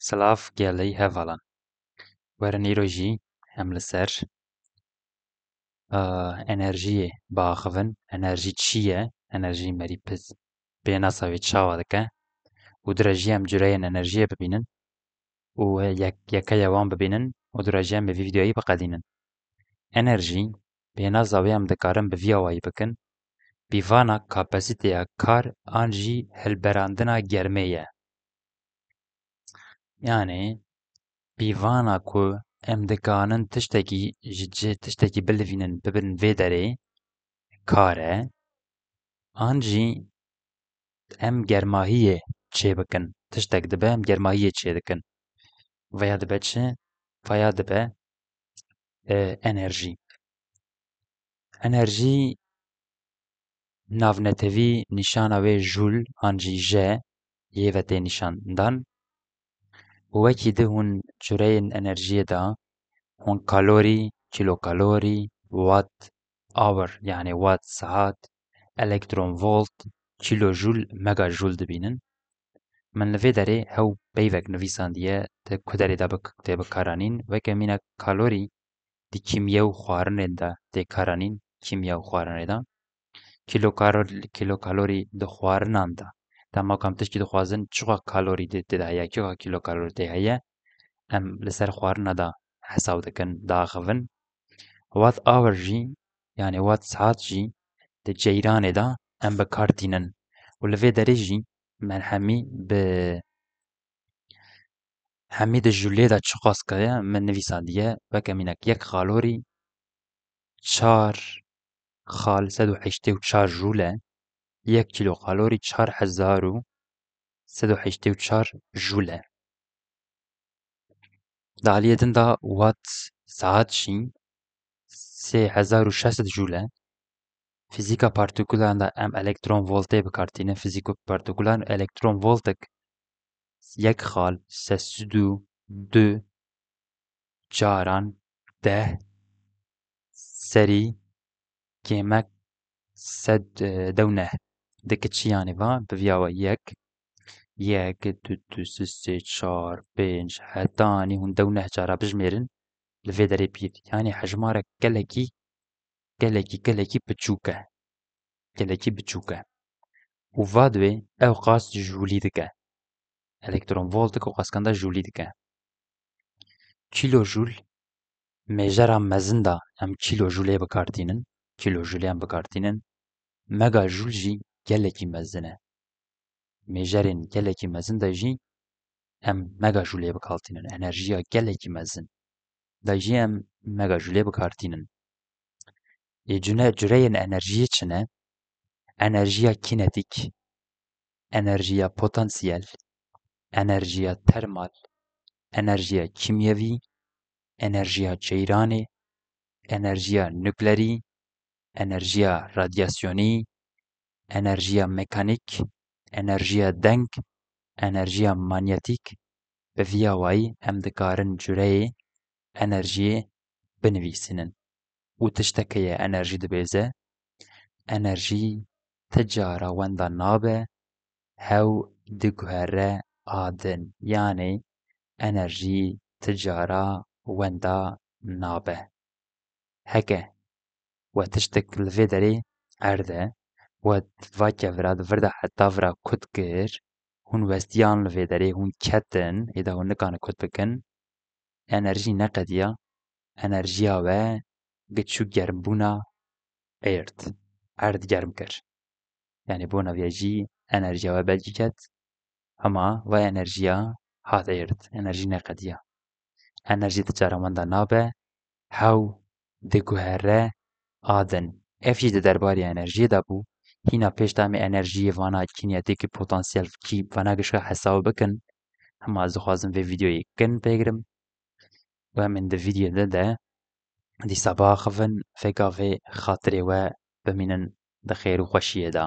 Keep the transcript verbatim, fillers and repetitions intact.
Silav gelî hevalan. Werin îro jî em li ser, e, enerjiyê biaxivin. Enerjî çi ye? Enerjî merî piz pênasa wê çawa dike? Û dûre jî em cureyên enerjiyê bibînin û yek-, yekeya wan bibînin û dûre jî em bi vî vîdeoyî biqedînin. Enerjî, pênaza wê em dikarin bi vî awayî bikin, pîvana kapasiteya kar an jî hilberandina germê ye. Yanî, pîvana ku em dikanin tiştekî ji cih-, tiştekî bilivînin, bibin vê derê, kar e, an jî em germahiyê çêbikin. Tiştek dibe, em germahiyê çêdikin. Veya dibe çi? Veya dibe, e, enerjî. Enerjî navnetewî nîşana wê jûl an jî je yê ve tê nîşandan. Û wekî di hûn cureyên enerjiyê de hûn kalorî, kîlokalorî, watt hour, yanî watt saet, elektron volt, kîlojûl, megajûl dibînin. Min li vê derê hew peyvek nivîsandiye, di ku derê de bik-, tê bikaranîn. Weke mîna kalorî di kîmya û xwarinên de tê karanîn, kîmya û xwarinê de. Kîlokarol-, kîlokalorî di xwarinan de. Dema ku em tiştî dixwazin, çiqa kalorî di, di de heye, çiqa kîlokalorî tê heye, em li ser xwarina de hesab dikin, diaxivin. Watt hour jî, yanî watt saet jî di ceyranê de em bi kar tînin. Û li vê derê jî me hemî bi, hemî di jûlê de çiqas kiriye, min nivîsandiye, weke mînak yek kalorî çar xal sed û heştê û çar jûl e, yek kîlokalorî çar hezar û sed û heştê û çar jûl e. Di aliyê din de watt saet jî sê hezar û şeş sed jûl e. Fîzîka partîkulan de em elektron voltê bi kar tînin. Fîzîka partîkulan elektron voltek yek xal sed û du caran deh serî kêmek sed, e, dew neh dike çi, yanî va bi vîya we yek, yek, du, du, sê, sê, çar, pênc, heta anî hûn dew neh cara bijmêrin, li vê derê pîr. Yanî hejmarek gelekî, gelekî, gelekî biçûk e. Gelekî biçûk e. Û va divê ew qas jûlî dike. Elektron voltek û qas kanda jûlî dike. Kîlojûl, mêjera mezin de em kîlojûlê bi kar tînin, kîlojûlê em bi kar tînin. Megajûl jî gelekî mezin e. Mêjerên gelekî mezin de jî em megajûlê bi kar tînin. Enerjiya gelekî mezin de jî em megajûlê bi kar tînin. Ê cune-, cureyên enerjiyê çi ne? Enerjiya kînetîk, enerjiya potansiyel, enerjiya termal, enerjiya kîmyevî, enerjiya ceyranê, enerjiya nuklerî, enerjiya radyasyonî, enerjiya mekanîk, enerjiya deng, enerjiya manyetîk, bi vî awayî em dikarin cureyê enerjiyê binivîsînin. Û tiştekê ye enerjî dibêze, enerjî ti cara wenda nabe, hew diguhere a din. Yanî enerjî ti cara wenda nabe. Heke we tiştek li vê derê erd e, we va kevira di vir de heta vira kut kir, hûn westiyan li vê derê, hûn ketin, êda hûn nikarin kut bikin, enerjî neqediya, enerjiya we giçû germbûna êrd, erd germ kir. Yanî bona vê jî enerjiya we belkî ket, hema va enerjiya hat êrd, enerjî neqediya. Enerjî ti cara wenda nabe, hew diguhere a din. Ev jî di derbarê enerjiyê de bû. Hîna pêş de em ê enerjiyê vana kînetîkî potansiyel kî vana gişka hesab bikin. Hema ez dixwazim vê vîdeoyê kin pêgirim. Û em ên di vîdeoyê de, de dîsa biaxivin, vê gavê xatirê we bimînin di xêr û xweşiyê de.